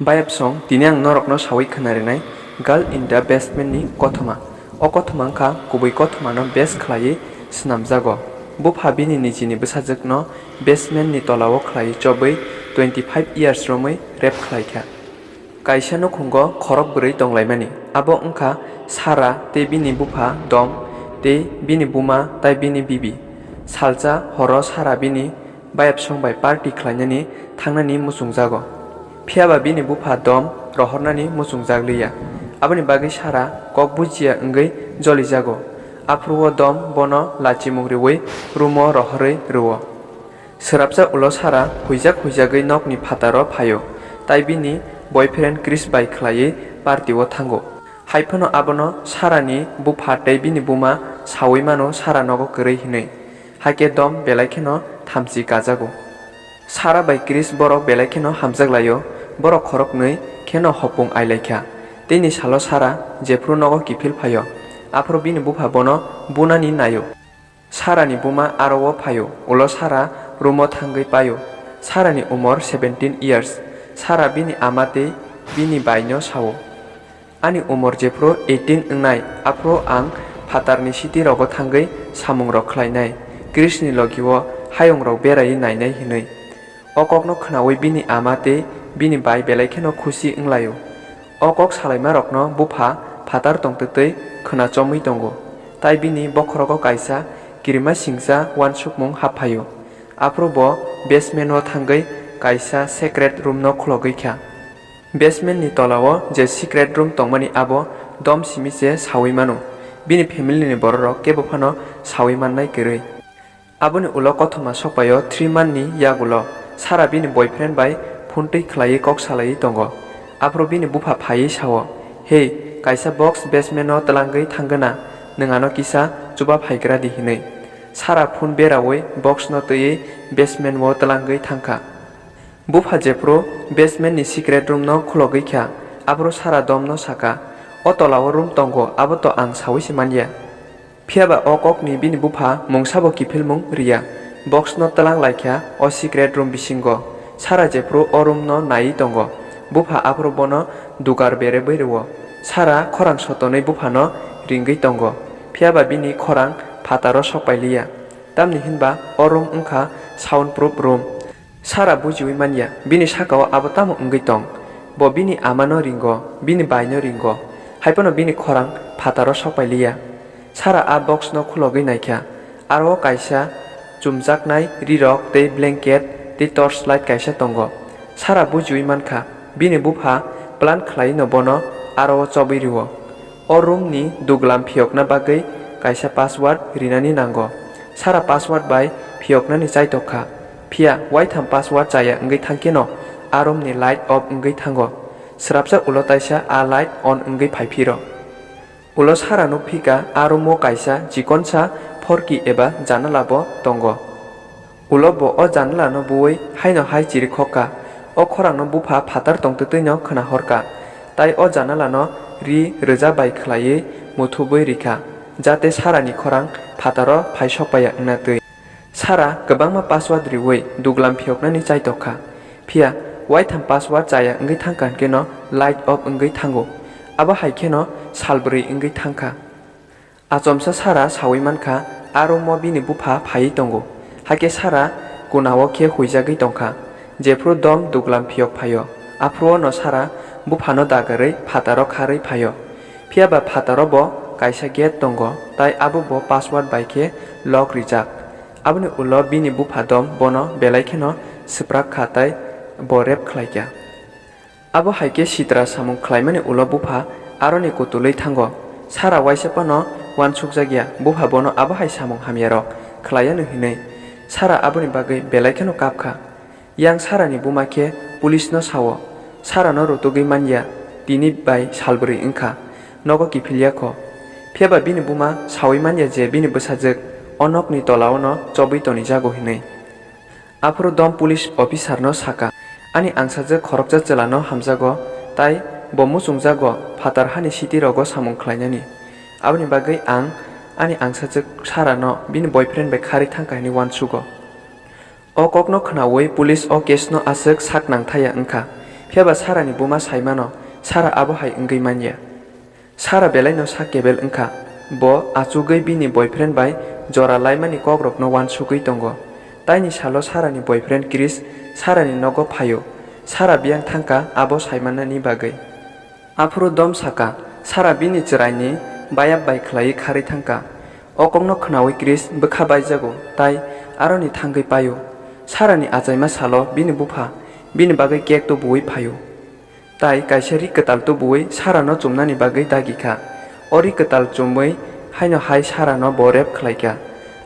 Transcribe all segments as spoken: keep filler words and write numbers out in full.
Bayapsong, tini ang norokno sawi khwnarinai Girl in the Basement ni kothoma. O kothoma wngkha kubui kothomano base khwlaiwi swnamjago. Bupha bini nijini bwsajwkno basement ni tolao khwlaiwi chobwi twenty five years romwi rape khwlaikha. Kaisa nukhungo khorok bwrwi tonglaimani, abo wngkha Sara tei bini bupha Dom tei bini buma tai bini bibi. Salsa horo Sara bini bayapsong bai party khlainani thangnani muchungjago. Phiyaba bini bupha Dom rohornani muchungjak liya. Aboni bagwi Sara kok bujiya wngwi jolijago. Aphuru o Dom bono lachimung riwi room o rohorwi rwo. Swrapsa ulo Sara huijak huijagwi nokni phataro phaio, tai bini boyfriend Chris bai khwlaiwi party o thango. Haiphano abono Sara ni bupha tei bini buma sawi mano Sara nogo kwrwi hinwi. Hakhe Dom belai kheno thamchi kajago. Sara bai Chris borok belai kheno hamjak laio, borok khoroknwi kheno hopung ailaikha. Teini salo Sara jephuru nogo kiphil phaio, aphuru bini bupha bono bunani naio. Sara ni buma aro o phaio, ulo Sara room o thangwi paio. Sara ni umor seventeen years. Sara bini ama tei bini bai no sao, "Ani umor jephuru eighteen wngnai, aphuru ang phatar ni city rogo thangwi samung rok khlainai, Chris ni logi o hayung rok beraiwi nainai," hinwi. O kokno khwnawi bini ama tei bini bai belai kheno khusi wnglaio. O kok salaimarokno bupha phatar tongtwtwi khwna chomwi tongo, tai bini bokhorogo kaisa kirimasingcha uansukmung haphaio. Aphuru bo basement o thangwi kaisa secret room no khulogwi kha. Basement ni tola o je secret room tongmani abo Dom simi se sawi mano, bini family ni bororok kebo phano sawi mannai kwrwi. Aboni ulo kothoma sokpaio three month ni yagulo Sara bini boyfriend bai phone twi khwlaiwi kok salaiwi tongo. Aphuru bini bupha phaiwi sao, "Hei, kaisa box basement o twlangwi thangwna, nwng ano kisa chuba phaigra di," hinwi. Sara phone berawi box no twiwi basement o twlangwi thangkha. Bupha jephuru basement ni secret room no khulogwi kha, aphuru Sara Dom no saka, "O tola o room tongo, abo to ang sawi se manya." Phiyaba o kokni bini bupha mungsabo kiphilmung riya. Box no twlang laikha o secret room bisingo. Sara jephuru o room no naiwi tongo. Bupha aphuru bono dugar berebwi rwo. Sara khorang sotonwi buphano ringwi tongo. Phiyaba bini khorang phataro sokpai liya. Tamni hinba o room wngkha sound proof room. Sara bujiwi manya, bini sakao abo tamo wngwi tong. Bo bini amano ringo, bini baino ringo, hai phano bini khorang phataro sokpai liya. Sara a box no khulogwi naikha, aro o kaisa chumjaknai rirok tei blanket tei torch light kaisa tongo. Sara bujiwi mankha, bini bupha plan khwlaiwi no bono aro o chobwi rwo. O room ni duglam phiyokna bagwi kaisa password rinani nango. Sara password bai phiyoknani chaitok kha. Phiya waitham password chaya wngwi thangkheno a room ni light off wngwi thango. Swrapsa ulo taisa a light on wngwi phaiphiro. Ulo Sara nukphika a room o kaisa chikonsa phorki eba janala bo tongo. Ulo bo o janala no buwi haino hai chirikhokha. O khorang no bupha phatar tongtwtwi no khwnahorkha. Tai o janala no ri rwja bai khwlaiwi muthubwi rikha, jate Sara ni khorang phataro phai sokpaiya wngna twi. Sara kwbangma password riwi duglam phiyoknani chaitok kha. Phiya waitham password chaya wngwi thangkha hwnkhe no light off wngwi thango. Abo hai kheno salbrwi wngwi thangkha. Achomsa Sara sawi mankha, a room o bini bupha phaiwi tongo. Hakhe Sara kunao khe huijagwi tongkha. Jephru dom duglam phiyok phaio, aphruo no Sara buphano dagarwi phataro kharwi phaio. Phiyaba phataro bo kaisa gate tongo, tai abo bo password bai khe lock rijak. Aboni ulo bini bupha dom bono belai kheno swprak kha tai bo rape khlai kha. Abo hai khe sitra samung khlaimani ulo bupha aroni kutulwi thango. Sara waisa phano uansukjak ya, bupha bono abo hai samung hamyarok khlai anw hwnwi. Sara aboni bagwi belai kheno kap kha. Yang Sarani buma khe police no sao, Sarano rutugwi man ya, tini bai salbrwi wng kha, nogo kiphil ya kho. Phiyaba bini buma saui man ya je bini bwsajwk o nokni tola o no chobwi tonijago hwnwi. Aphuru dom police officer no saka, "Ani angsajwk khoroksa chwla no hamjago, tai bo muchungjago phatar hani city rogo samung khlainani. Aboni bagwi ang ani angsajwk Sara no bini boyfriend bai kharwi thangkha," hwnwi uansugo. O kokno khwnaui police o case no aswk sak nangthaya wngkha. Phiya ba Sarani buma sai mano, Sara abo hai wngwi man ya. Sara belaino sak kebel wng kha. Bo achugwi bini boyfriend bai jora laimani kokrokno uansugwi tongo. Taini salo Sarani boyfriend Chris Sarani nogo phaio. Sara biyang thang kha abo sai mannani bagwi. Aphuru Dom sa kha, Sara bini chwraini bayap bai khlaiwi kharwi thang kha. O kokno khnaui Chris bwkha baijago, tai aroni thangwi paio. Sarani achaima salo bini bupha bini bagwi cake tubuui phaio. Tai kaisa ri kwtal tubuui Sarano chumnani bagwi dagi kha. O ri kwtal chumui haino hai Sarano bo rape khlai kha.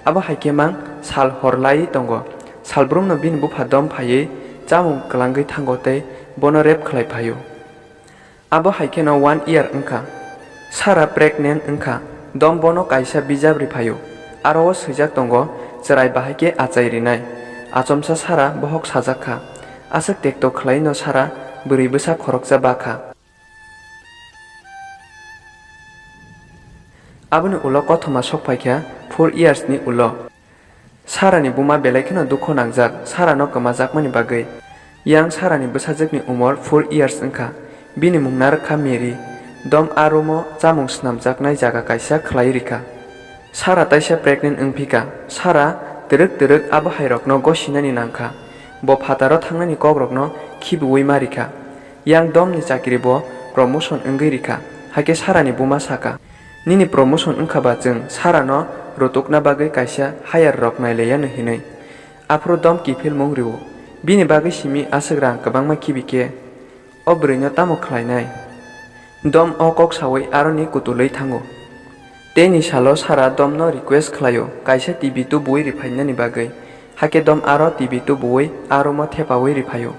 Abo hai khe mang sal hor laiwi tongo. Salbrumno bini bupha Dom phaiwi chamung kwlangwi thango tei bono rape khlai phaio. Abo hai kheno one year wng kha. Sara pregnant wng kha. Dom bono kaisa bijap ri phaio. Aro o swijak tongo, chwrai bahai khe achai rinai. Achomsa Sara bohok sajak kha. Aswk tekto khlaino Sara bwrwi bwsa khoroksa ba kha. Aboni ulo kothoma sok phai kha four years ni ulo. Sarani buma belai kheno dukho nangjak, Sarano kwmajakmani bagwi. Yang Sarani bwsajwkni umor four years wng kha. Bini mung narwk kha Mary. Dom a room-o chamung snamjaknai jaga kaisa khlai rikha. Sara taisa pregnant wng phi kha. Sara twrwk twrwk abo hairokno gosinani nang kha. Bo phataro thangnani kokrokno khibiui ma rikha. Yang Domni chakiri bo promotion wngwi rikha. Hakhe Sarani buma saka, "Nini promotion wngkha ba chwng Sarano rutukna bagwi kaisa hire rok nailaiya," no hinwi. Aphuru Dom kiphilmung rio. Bini bagwi simi aswk rang kwbangma khibi khe o bwrwino tamo khlainai? Dom o kok saui aroni kutulwi thango. Teini salo Sara Domno request khlaio kaisa T V tubuui riphainani bagwi. Hakhe Dom aro T V tubuui a room-o thepaui riphaio.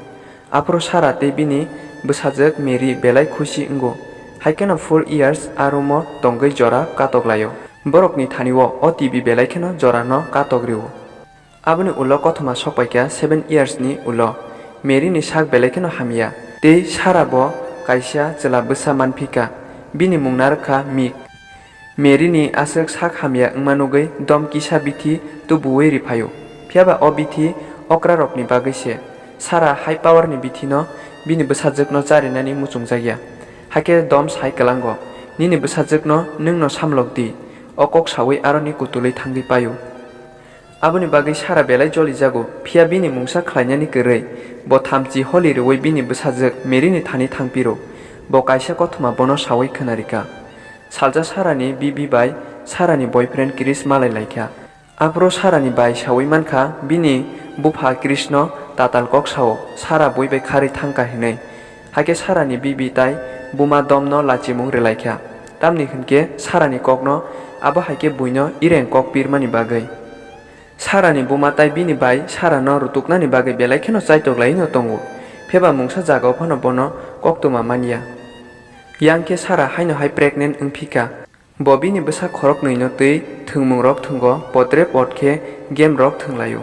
Aphuru Sara tei bini bwsajwk Mary belai khusi wngo. Hai kheno four years a room-o tongwi jora katok laio. Borokni thani-o o T V belai kheno jorano katok rio. Aboni ulo kothoma sok pai kha seven years ni ulo. Mary ni sak belai kheno hamya. Tei Sara bo kaisa chwla bwsa man phi kha. Bini mung narwk kha Mick. Mary ni aswk sak hamya wngma nugwi Dom kisa bithi tubuui riphaio. Phiya ba o bithi okrarokni bagwi se. Sara high power ni bithi no bini bwsajwk no charinani muchungjak ya. Hakhe Dom sai kwlango, "Nini bwsajwk no nwng no samlok di." O kok saui aroni kutulwi thangwi paio. Aboni bagwi Sara belai jolijago, phiya bini mungsa khlainani kwrwi bo thamchi holi rwui bini bwsajwk Mary ni thani thangphiro. Bo kaisa kothoma bono saui khwnarikha. Salsa Sarani bibi bai Sarani boyfriend Chris malai laikha. Aphuru Sarani bai saui mankha bini bupha Chris no tatal kok sao, Sara bui bai kharwi thangkha hinwi. Hakhe Sarani bibi tai buma Domno lachimung rwlaikha. Tamni hwnkhe Sarani kokno abo hai khe buino ireng kok pirmani bagwi. Sarani buma tai bini bai Sarano rutuknani bagwi belai kheno chaitok laiwi no tongo. Pheba mungsa jagao phano bono koktwma manya. Yang khe Sara haino hai pregnant wng phi kha. Bo bini bwsa khoroknwino twi thwngmungrok thwngo, potre pot khe game rok thwnglaio.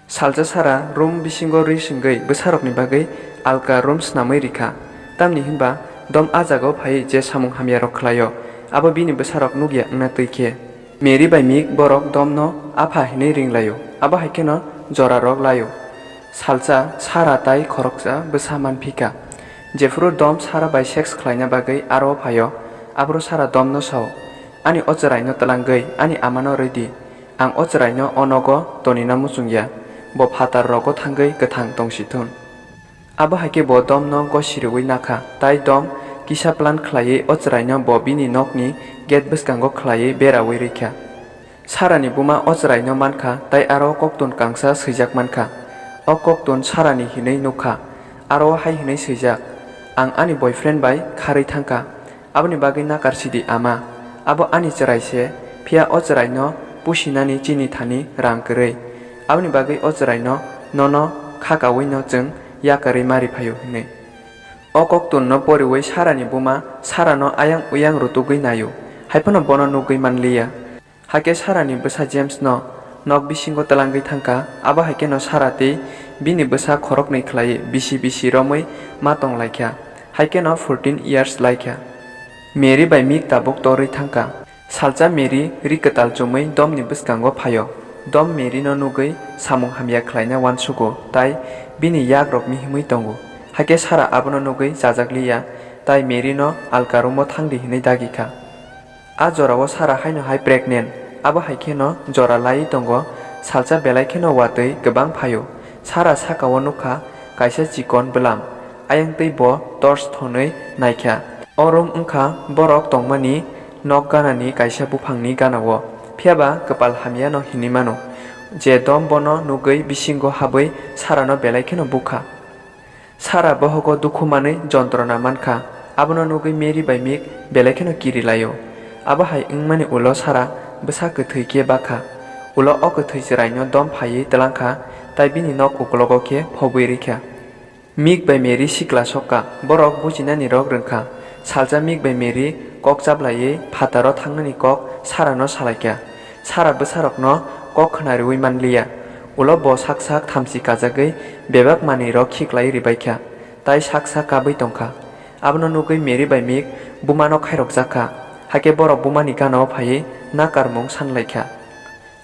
Salsa Sara room bisingo rwi swngwi bwsarokni bagwi alka room snamwi rikha. Tamni hwnba Dom a jagao phaiwi je samung hamyarok khlaio, abo bini bwsarok nukya wngna twi khe. Mary bai Mick borok Domno apha hinwi ringlaio, abo hai kheno jorarok laio. Salsa Sara tai khoroksa bwsa man phi kha. Jephuru Dom Sara bai sex khlaina bagwi aro phaio, aphuru Sara Domno sao, "Ani o chwraino twlangwi ani amano rwi di. Ang o chwraino o nogo tonina muchung ya. Bo phatar rogo thangwi kwthang tong si thun." Abo hai khe bo Domno gosi rwui nakha, tai Dom kisa plan khlaiwi o chwraino bo bini nokni gate bwskango khlaiwi beraui rwikha. Sarani buma o chwraino mankha tai aro koktun kangsa swijak mankha. O koktun Sarani hinwi nukha, aro hai hinwi swijak, "Ang ani boyfriend bai kharwi thangkha, aboni bagwi nakar sidi ama. Abo ani chwrai se, phiya o chwraino pusinani chini thani rang kwrwi. Aboni bagwi o chwraino nono khakaui no chwng yakarwi ma riphaio," hinwi. O koktunno poriui Sarani buma Sarano ayang uyang rutugwi naio, haiphano bono nugwi manliya. Hakhe Sarani bwsa James no nok bisingo twlangwi thangkha, abo hai kheno Sara tei bini bwsa khoroknwi khlaiwi bisi bisi romwi ma tong laikha, hai kheno fourteen years laikha. Mary bai Mick tabuk torwi thangkha. Salsa Mary ri kwtal chumui Domni bwskango phaio. Dom Mary no nugwi samung hamya khlaina uansugo, tai bini yakrok mihimwi tongo. Hakhe Sara abono nugwi chajakliya, tai Mary no alka room o thangdi hinwi dagikha. A jorao Sara haino hai pregnant, abo hai kheno jora laiwi tongo, salsa belai kheno watwi kwbang phaio. Sara sakao nukha kaisa chikon bwlam, ayang twi bo torch thonwi naikha. O room wngkha borok tongmani nok ganani kaisa buphangni ganao, phiyaba kwpal hamyano hinwi mano, je dom bono nugwi bisingo habwi Sarano belai kheno bukha. Sara bohogo dukhu manwi jontrona mankha, abono nugwi Mary bai Mik belai kheno kiri laio. Abo hai wngmani ulo Sara bwsa kwthwi khe bakha. Ulo o kwthwi chwraino dom phaiwi twlangkha, tai bini nok uklogo khe phobwi rikha. Mik bai Mary sikla sokka, borok bujinani rok rwngkha. Salsa Mik bai Mary kok chaplaiwi phataro thangnani kok Sarano salaikha. Sara bwsarokno kok khna rwui manliya. Ulo bo sak sak thamchi kajagwi bebak manwirok khiklai ribaikha, tai sak sak kabwi tongkha. Abono nugwi Mary bai Mik bumano khairokjakha, hakhe borok bumani ganao phaiwi nakarmung sanlaikha.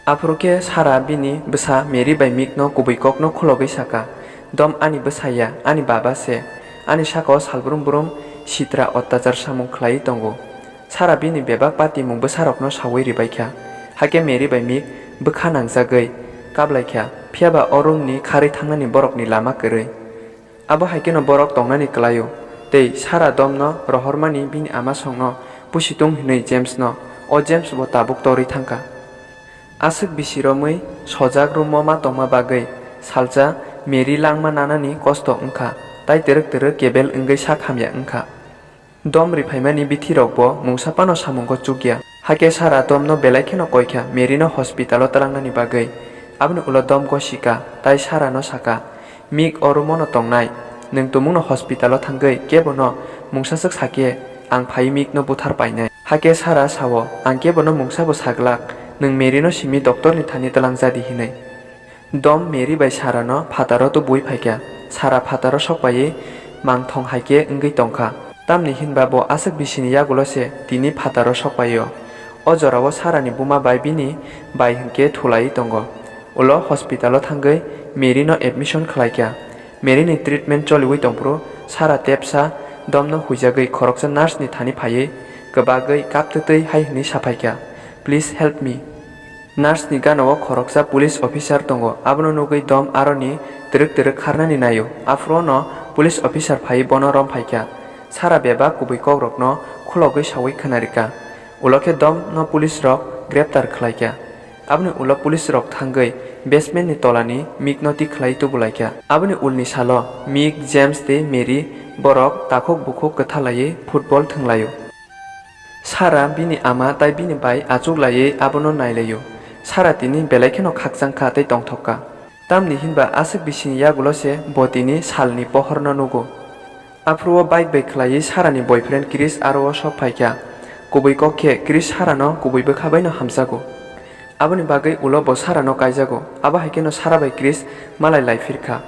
Aphuru khe Sara bini bwsa Mary bai Mikno kubui kokno khulogwi sakha, "Dom ani bwsa ya, ani baba se. Ani sakao salbrum brum sitra ottachar samung khlaiwi tongo." Sara bini bebak patimung bwsarokno saui ribaikha, hakhe Mary bai Mik bwkha nangjagwi kablaikha, phiyaba o roomni kharwi thangnani borokni lama kwrwi. Abo hai kheno borok tongnani kwlaio, tei Sara Domno rohormani bini ama songno pusitung hwnwi Jamesno, o James bo tabuk torwi thangkha. Aswk bisi romwi sojak room-o ma tongma bagwi salsa Mary langma nanani kosto wngkha, tai twrwk twrwk kebel wngwi sak hamya wngkha. Dom riphaimani bithirokbo mungsa phano samungo chukya. Hakhe Sara Domno belai kheno koikha Mary-no hospital-o twlangnani bagwi. Aboni ulo Dom gosika, tai Sara-no saka, "Mik o room-o'-no tongnai. Nwng tumungno hospital-o thangwi kebono mungsaswk sakhe ang phaiwi Mik-no buthar painai." Hakhe Sara sao, "Ang kebono mungsabo saglak, nwng Mary-no simi doctor-ni thani twlangjadi," hinwi. Dom Mary bai Sara-no phataro tubui phaikha. Sara phataro sokpaiwi mangthong hai khe wngwi tongkha. Tamni hinba bo aswk bisini yagulo se tini phataro sokpaio. O jorao Sara-ni buma bai bini bai hwnkhe thulaiwi tongo. Ulo hospital-o thangwi Mary-no admission khlaikha. Mary-ni treatment choliwi tongphuru Sara tepsa Domno huijagwi khoroksa nurse-ni thani phaiwi kwbagwi kaptwtwi hai hwnwi saphaikha, "Please help me." Nurse-ni gana-o khoroksa police officer tongo, abono nugwi Dom aroni twrwk twrwk kharnani naio. Aphuru-no police officer phaiwi bono romphaikha. Sara bebak kubui kokrokno khulogwi saui khwnarikha. Ulo khe Dom-no police-rok greptar khlaikha. Aboni ulo police-rok thangwi basement-ni tolani Mik-no tikhlai tubulaikha. Aboni ulni salo Mik, James tei Mary borok takhuk bukhuk kwthalaiwi football thwnglaio. Sara bini ama tai bini bai achuklaiwi abono nailaio. Sara tini belai kheno khakchangkha tei tongthokka. Tamni hinba aswk bisini yagulo se bo tini salni pohorno nugo. Aphuru-o bike bai khlaiwi Sara-ni boyfriend Chris aro-o sok phaikha. Kubui kok khe Chris Sara-no kubui bwkha baino hamjago. Aboni bagwi ulo bo Sara-no kaijago. Abo hai kheno Sara bai Chris malai lai phirkha.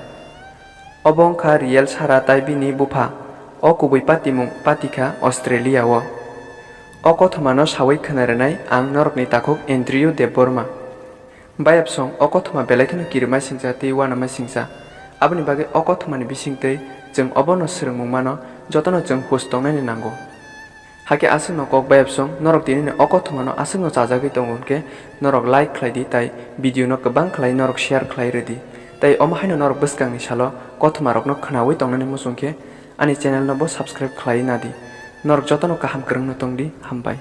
Obo wngkha real Sara tai bini bupha. O kubui patimung patikha Australia-o. O kothomano saui khwna rwnai ang norokni takhuk Andrew Debbarma. Bayapsong o kothoma belai kheno kirima singcha tei uanama singcha. Aboni bagwi o kothomani bisingtwi chwng obono swrwngmung mano, jotono chwng hus tongnani nango. Hakhe aswkno kok bayapsong norok tinini o kothomano aswkno chajagwi tongo hwnkhe norok like khlai di tai video no kwbang khlai norok share khlai rwdi. Tai omo haino norok bwskangni salo kothomarokno khwnaui tongnani muchung khe ani channel no bo subscribe khlai nadi. Norok jotono kaham kwrwngno tongdi, hambai.